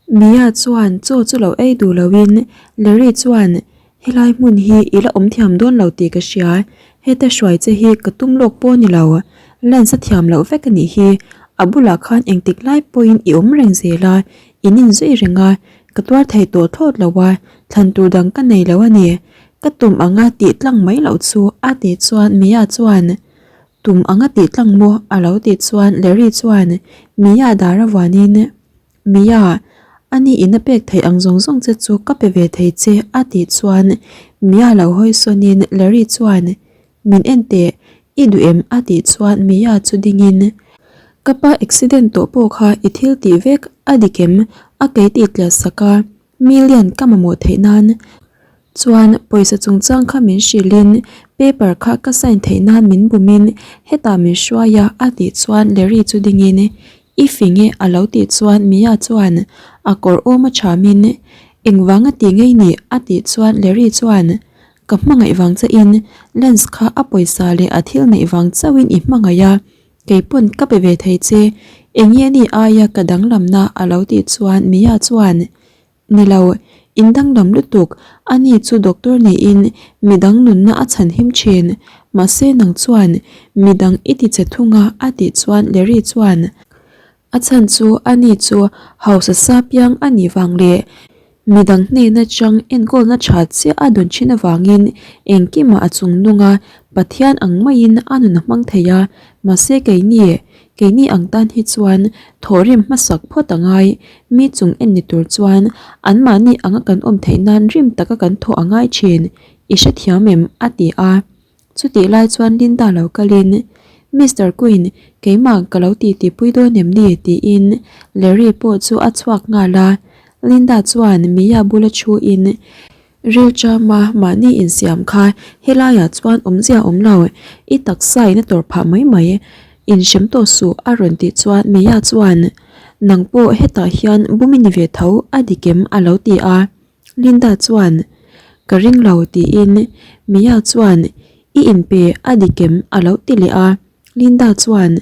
Mia chuan chaw chu lo ei duh loin Larry chuan Helai hmun hi i la awm thiam dawn lo tih ka hria, heta hruai che hi ka tum lawk pawh ni lo, lens a thiam loh vek a nih hi, a bulah khan engtik lai pawhin i awm reng zel a, in inzui reng a, ka tuar thei tawh thlawt lo a, thlan tur dang ka nei lo a ni, ka tum anga tih tlang mai loh chu a tih chuan Mia chuan Tum anga tih tlang maw a lo tih chuan Larry chuan Mia dar a vuanin Mia, ani in a pek theih ang zawng zawng che chu ka pe ve thei che a tih chuan Mia lo hawi sawnin Larry chuan Min en teh, i duh em a tih chuan Mia chu dingin Ka pa accident tawh pawh kha i thil tih vek a dik em a kei tih tliah sak a, million ka mamawh theih nan chuan pawisa chungchang kha min hrilhin paper kha ka sign theih nan min bumin hetah min hruai a a tih chuan Larry chu dingin I fing e a lo tih chuan Mia chuan a kawr awm a thamin Engvang a ti ngei ni a tih chuan Larry chuan Ka hmangaih vang chauhin Lance kha a pawisa leh a thil neih vang chauhin i hmangaih a, keipawn ka pe ve thei che eng nge ni aia ka danglamna a lo tih chuan Mia chuan Ni lo, in danglam lutuk, ani chu doctor niin midang nunna a chhan him thin, mahse nang chuan midang i ti che thung a a tih chuan Larry chuan a chhan chu ani chu hausa sa piang a nih vang leh midang hnena chang enkawlna tha chiah a dawn thin avangin engkimah a chung nung a, Pathian ang maiin a nun a hmang thei a, mahse keini Keini ang tan hi chuan thawhrim hmasak phawt a ngai, mi chung en ni tur chuan anmahni anga kan awm theih nan rim taka kan thawh a ngai thin, i hrethiam em? a ti a. Chutih lai chuan Linda lo kalin, Mister Quinn, keimah ka lo titi pui dawn em ni? tiin Larry pawh chu a chhuak nghal a. Linda chuan Mia bula thuin, Rilchama mahni insiam kha helaiah chuan awmzia awm lo, i taksa in a tawrh phah mai mai, inhrem tawh suh a rawn tih chuan Mia chuan Nang pawh hetah hian bum i ni ve tho a dik em a lo ti a, Linda chuan Ka ring lo tiin Mia chuan I inpe a dik em a lo ti leh a, Linda chuan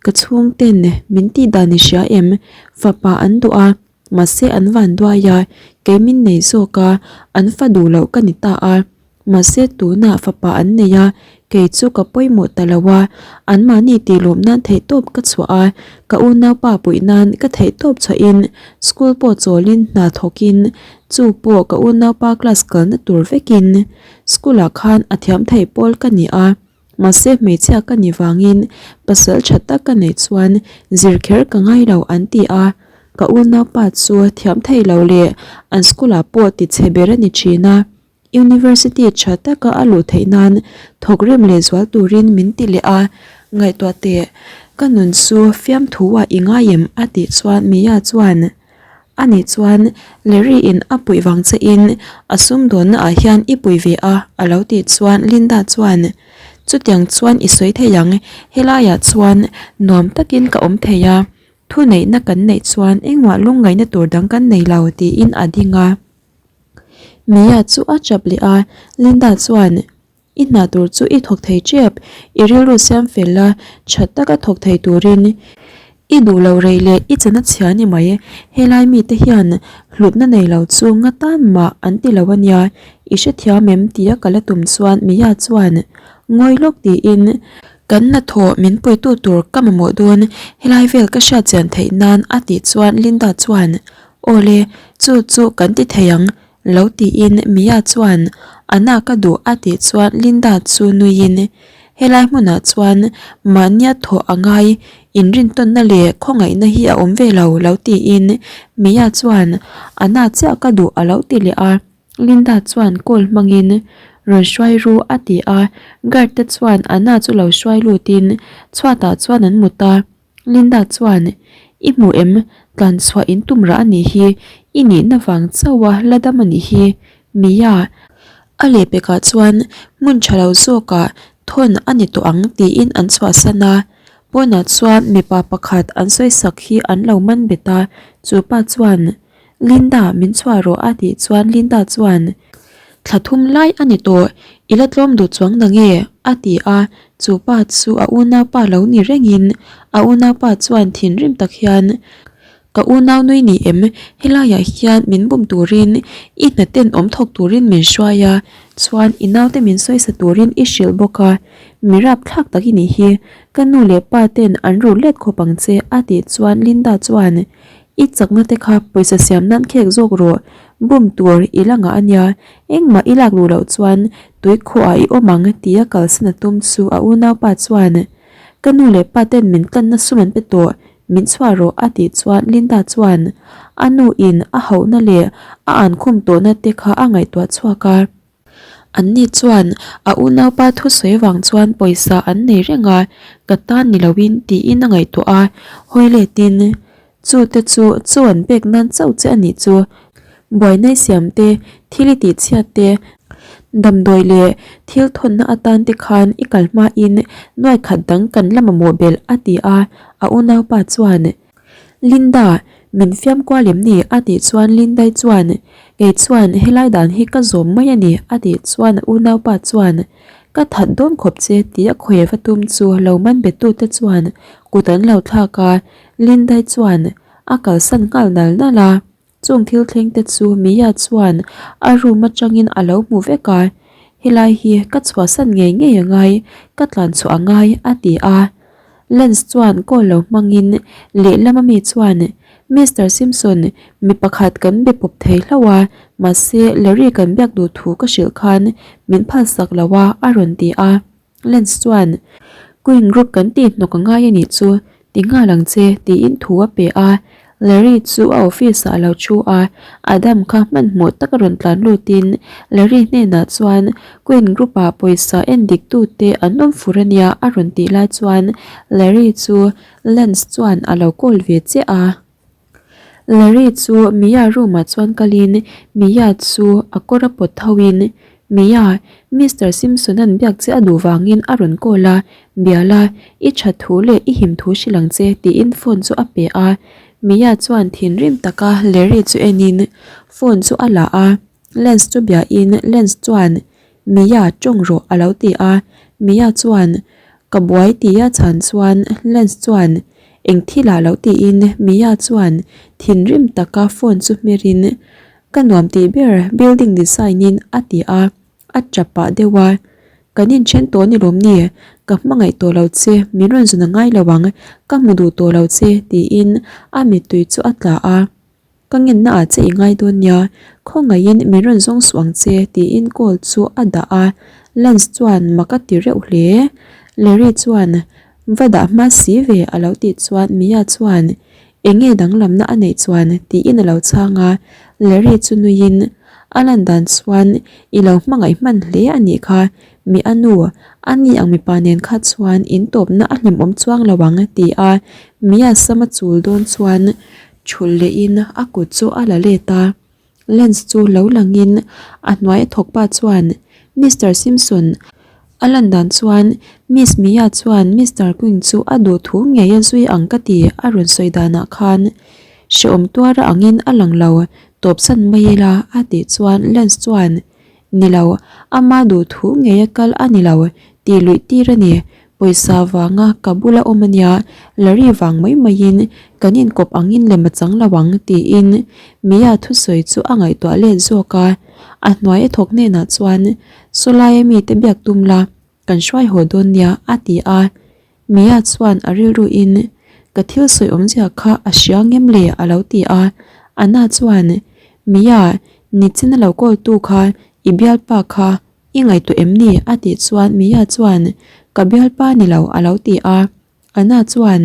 Ka chhungten min tih dan i hria em, fapa an duh a, Mahse an van duai a, kei min nei zawk a, an fa duh loh ka ni ta a. Mahse tunah fapa an nei a, kei chu ka pawimawh ta lo a, anmahni tih lawm nan theihtawp ka chhuah a, ka unaupa puih nan ka theihtawp chhuahin school pawh chawlin hna thawkin chu pawh ka unaupa class kalna tur vekin school ah khan a thiam thei pawl ka ni a. Mahse hmeichhia ka ni vangin pasal tha tak ka neih chuan zir kher ka ngai lo an ti a, ka unaupa chu thiam thei lo leh an school ah pawh ti chhe ber a ni thin a, University tha taka a luh theih nan thawk rem leh zual turin min ti leh a, ngaihtuah teh ka nun chu fiamthu ah i ngai em a tih chuan Mia chuan Ani chuan Larry in a puih vang che in a sumdawnna ah hian i pui ve a a lo tih chuan Linda chuan Chutiang chuan i sawi thei ang, helai ah chuan nuam takin ka awm thei a, thuneihna kan neih chuan engmah lungngaihna tur dang kan nei lo tiin a ding a. Mia chu a chap leh a, Linda chuan I hna tur chu i thawk thei tep, i rilru siam fel la, tha taka thawk thei turin i duh lo rei leh i chana chhia ni mai. Helai mite hian hlutna nei lo chu nga tan mah an ti lo a nia, i hrethiam em tia ka la tum chuan Mia chuan ngawi lawk tiin kan hnathawh min puitu tur ka mamawh dawn, helai vel ka hriat chian theih nan a tih chuan Linda chuan Awle, chu chu kan ti thei ang, Lo tiin Mia chuan a na ka duh a tih chuan Linda chu nuiin helai hmunah chuan mahnia thawh a ngai inrintawnna leh khawngaihna hi a awm ve lo lo tiin Mia chuan a na chiah ka duh a lo ti leh a, Linda chuan call hmangin rawn hruai ru a ti a, guard te chuan a na chu lo hruai lutin chhuatah chuan an mut a. Linda chuan, I hmu em? Tlan chhuah in tum rah a nih hi, i nihna vang chauh a la dam a nih hi. Mia, a lehpekah chuan hmun tha lo zawkah thawn a ni tawh ang tiin an chhuahsan a. Pawnah chuan mipa pakhat an sawisak hi an lo man bet a, chu pa chuan, Linda, min chhuah rawh a tih chuan Linda chuan, Thla thum lai a ni tawh, i la tlawm duh chuang na nge? a ti a, chu pa chu a unaupa lo ni rengin a unaupa chuan thinrim tak hian, Ka unau nui ni em, helaiah hian min bum turin i hna ten awm thawk turin min hruai a, chuan i naute min sawisa turin i hrilh bawk a, mi rapthlak tak i nih hi, ka nu leh pa ten an rul let khawp ang che a tih chuan Linda chuan I chakna te kha pawisa siam nan khek zawk rawh, bum tur i la ngah a nia, engmah i lak luh loh chuan tui khawhah i awm ang tia kalsan a tum chu a unaupa chuan Ka nu leh pa ten min tlanna sum an pe tawh, min chhuah rawh a tih chuan Linda chuan a nu in a hauhna leh a ankhum tawhna te kha a ngaihtuah chhuak a. Anni chuan a unaupa thusawi vang chuan pawisa an nei reng a, ka tan ni loin tiin a ngaihtuah a, hawi letin Chu te chu chaw an pek nan chauh che a nih chu. Buainai siam te, thil i tih chhiat te, damdawi leh thil thawnna atan te khan i kal hmain nuai khat dang kan la mamawh belh a ti a, a unaupa chuan, Linda, min fiam kual em ni? a tih chuan Lindai chuan, Kei chuan helai dan hi ka zawm mai a ni a tih chuan a unaupa chuan, Ka that dawn khawp che tih a khawi va tum chu lo man bettute chuan kut an lo thlak a, Lindai chuan a kalsan nghal nal nal a, chung thil thleng te chu Mia chuan a room atangin a lo hmu vek a, helai hi ka chhuahsan ngei ngei a ngai, ka tlan chhuah a ngai a ti a. Lance chuan call lo hmangin lehlam ami chuan Mister Simpson mi pakhat kan be pawp thei hlauh a, mahse Larry kan biak duh thu ka hrilh khan min phalsak lo a a rawn ti a. Lance chuan, Queen Group kan tih hnawk a ngai a nih chu, ti nghal ang che, tiin thu a pe a. Larry chu a office ah a lo thu a, Adam kha hmanhmawh taka rawn tlan lutin Larry hnenah chuan Queen Group ah pawisa en dik tute an awm fur a nia a rawn tih lai chuan Larry chu Lance chuan a lo call ve chiah a. Larry chu Mia room ah chuan kalin Mia chu a kawr a pawt tho in, Mia, Mister Simpson an biak che a duh vangin a rawn call a, bia la, i tha thu leh i him thu hrilh ang che tiin phone chu a pe a. Mia chuan thinrim taka Larry chu enin phone chu a la a, Lance chu bia in Lance chuan Mia tawng rawh a lo ti a, Mia chuan Ka buai tia chhan chuan Lance chuan Eng thil ah lo tiin Mia chuan thinrim taka phone chu hmerin Ka nuam tih ber building design in a ti a, a tap pah deuh a. Kan inthen tawh ni lawm ni? Ka hmangaih tawh lo che, min rawn zun a ngai lo ang, ka hmu duh tawh lo che tiin a mittui chu a tla a. Ka ngenna ah che i ngai dawn nia, khawngaihin min rawn zawng suh ang che tiin call chu a dah a, Lance chuan mak a ti reuh hle. Larry chuan va dah hma si ve a lo tih chuan Mia chuan eng nge danglamna a neih chuan tiin a lo chhang a, Larry chu nuiin a lan dan chuan i lo hmangaih hman hle a nih kha, mi a nu, a ni ang mipa nen kha chuan in tawpna a hlimawm chuang lo ang ti a Mia sam a chul dawn chuan Thulh lehin a kut chu a la let a, Lance chu lo langin a hnuai a thawk pa chuan Mister Simpson a lan dan chuan Miss Mia chuan Mister Quinn chu a duh thu ngei a zui ang ka ti a rawn sawi danah khan hrehawm tuara angin a lang lo tawpsan mai ila a tih chuan Lance chuan Ni lo, ama duh thu ngei a kal a ni lo tih luih tir a ni. Pawisa vanga ka bula awm a nia, Larry vang mai maiin kan inkawp angin lem a chang lo ang tiin Mia thusawi chu a ngaihtuah let zawk a. A hnuai a thawk hnenah chuan Sawlaia mite biak tum la, kan hruai haw dawn nia a ti a. Mia chuan a rilruin ka thil sawi awmzia kha a hria ngem le a lo ti a, Anna chuan Mia nichin a lo call tu kha i bialpa kha i ngaihtuah em ni a tih chuan Mia chuan ka bialpa ni lo a lo ti a. Anna chuan,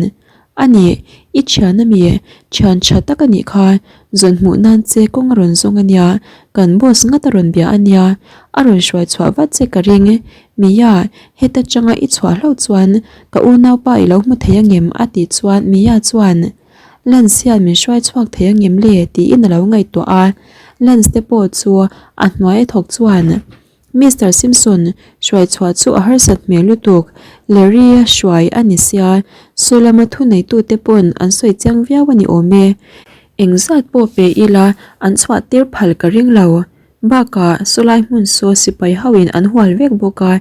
A nih, i thian ami, thian tha tak a nih kha, zawn hmuh nan che kawng a rawn zawng a nia, kan boss ngat a rawn bia a nia, a rawn hruai chhuah vat che ka ring, Mia, heta tanga i chhuah hlauh chuan ka unaupa i lo hmu thei angem a tih chuan Mia chuan, Lance hian min hruai chhuak thei angem le tiin a lo ngaihtuah a, Lance te pawh chu a hnuai a thawk chuan, Mister Simpson, hruai chhuah chu a harsat hmel lutuk. Larry-a hruai a ni sia, saw lama thuneitute pawn an sawi chiang viau a ni awm e. Engzat pawh pe ila an chhuah tir phal ka ring lo. Bakah, sawlai hmun saw sipai hoin an hual vek bawk a,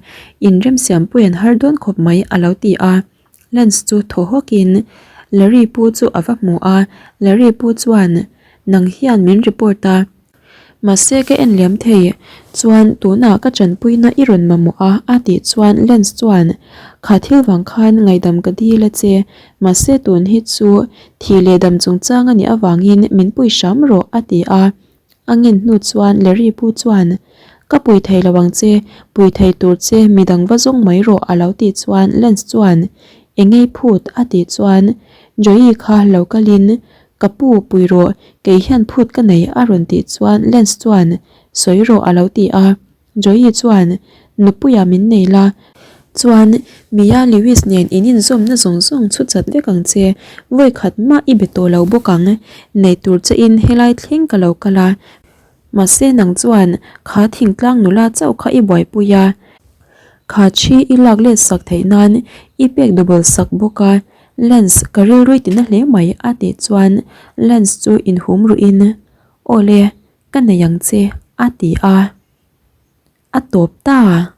inremsiampui an har dawn khawp mai a lo ti a. Lance chu thaw hawkin. Larry pu chu a va hmu a, Larry pu chuan, Nang hian min report a, mahse ka en liam thei, chuan tunah ka tanpuina i rawn mamawh a a tih chuan Lance chuan, Kha thil vang khan ngaihdam ka dil a che, mahse tun hi chu thih leh dam chungchang a nih avangin min pui hram rawh a ti a. A ngen hnu chuan Larry pu chuan, Ka pui thei lo ang che, pui thei tur che midang va zawng mai rawh a lo tih chuan Lance chuan, Engei phut a tih chuan Joey kha lo kalin, Ka pu, pui rawh, kei hian phut ka nei a rawn tih chuan Lance chuan, Sawi rawh a lo ti a. Joey chuan, Nupuia min nei la, chuan Mia Lewis nen in inzawmna zawng zawng chhu chat vek ang che, vawi khat mah i be tawh lo bawk ang, nei tur che in helai thleng ka lo kal a, mahse nang chuan kha thingtlang nula chauh kha i buaipui a, kha thi i lak let sak theih nan i pek double sak bawk a, Lance ka rilrui tina hle mai a tih chuan Lance chu inhum ruhin, Awle, Ka nei ang che, a ti a. A tawp ta.